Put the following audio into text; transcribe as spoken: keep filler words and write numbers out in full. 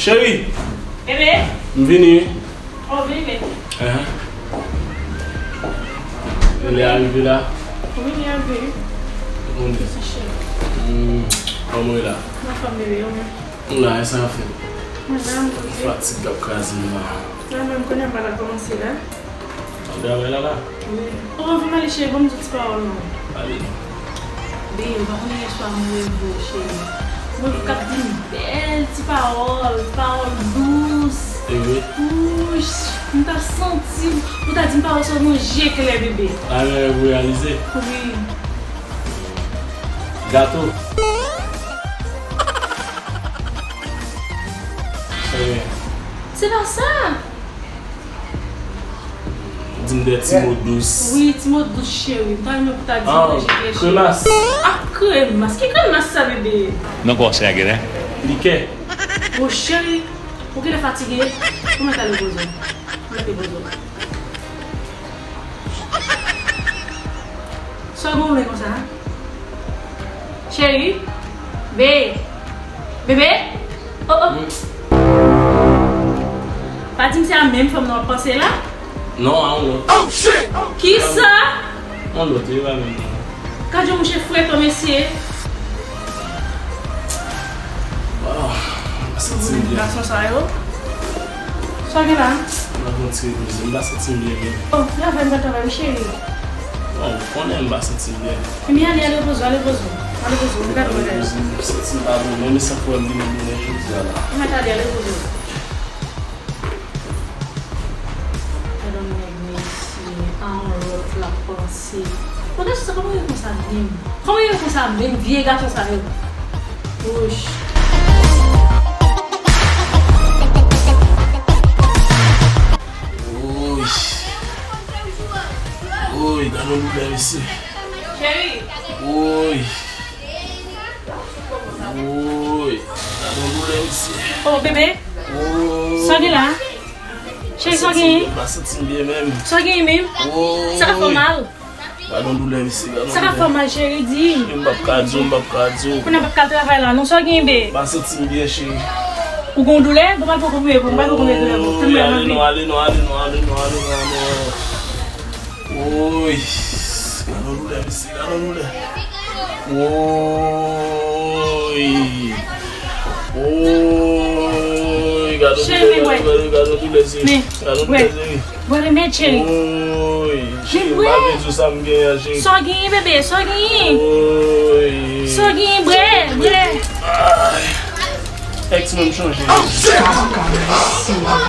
Cheri! Bebe! M vini wi. Oh, vini, bebe. Ahan. Lè a rive la. Wi, li rive. Ou konnen. Sa cheri. Hmm, kòman w ye la? Anfòm, bebe, ou menm? M la, e sa fè? Mwen la, m poze. Fatig k ap kraze m la. Mwen menm, konnen m pa ta kòmanse la. Al travay la la? Wi. Ou pa vin ale, cheri, ban m di w ti pawòl non. Ale. Bebe, ou pa konnen yèswa mwen reve w, cheri. Mwen reve w k ap di m bèl ti pawòl, ti pawòl dous. E vre? Wouch, m ta santi m, ou ta di m pawòl sa nan je klè, bebe. A, men ou reyalize? Wi. Gato. Sa gen? Se pa sa. Di m de ti mo dous. Wi, ti mo dous, cheri. M ta renmen pou ta di m nan je klè, cheri. Kremas. Ah, kremas. Ki kremas sa, bebe? Non, kòmsi a genlè? Likè. Bon, cheri, ou genlè fatige. Ou mèt ale poze w. Ou mèt poze w. Sa w gen w men konsa? Cheri? Be-, bebe? Oh, oh. Pa di m se a menm fanm nan w ap panse la? Non, a yon lòt. Kisa? Yon lòt, e pa menm nan. Gad yon mouche frekan, mesye. Ah, m santi m byen. Gason sa yo. Sa w gen la? M ap fè yon ti repoze. M pa santi m byen menm. Oh, travay, m pral travay, wi, cheri. Non, ou konnen m pa santi m byen. Ebyen, ale, ale repoze w, ale repoze w. Ale repoze w, m pral travay. M santi m pa bon menm, e sa k fè m vin bonè jodi a la. Ou mèt ale, ale repoze w. Gad yon nèg, mesye, a yon lòt l ap panse. Bon, gason sa, kòman yo konsa menm? Kòman yo konsa menm, vye gason sa yo? Wouch. Woy. Woy, gad yon doulè, mesye. Cheri. Woy. Woy. Gad yon doulè, mesye. Oh, bebe. Woy. Sa gen la? Cheri, sa gen? M pa santi m byen menm. Sa gen menm? Woy. Sa ka fè w mal? Gad yon doulè, mesye, gad yon doulè. Sa ka fè w mal, cheri, di. M p ap ka di w, m p ap ka di w. Kounye a p ap ka al travay la, non, sa w gen, be? M pa santi m byen, cheri. Ou gen yon doulè? Bon, m al pran konprime pou ou, m al pran konprime doulè pou ou. Tann mwen, ale non, ale non, ale non, ale non, ale non, ale non, ale non. Woy, gad yon doulè, mesye, gad yon doulè. Woy. Woy, gad yon doulè, gad yon doulè, gad yon doulè, cheri. Gad yon doulè, cheri. Bwè remèd, cheri. Woy, cheri, m pa vle di w sa m genyen an, cheri. Sa w genyen, bebe? Sa w genyen? Woy. Sa w genyen? Bwè, bwè. Ay. Èk ti mwen m chanje. Oh, shit!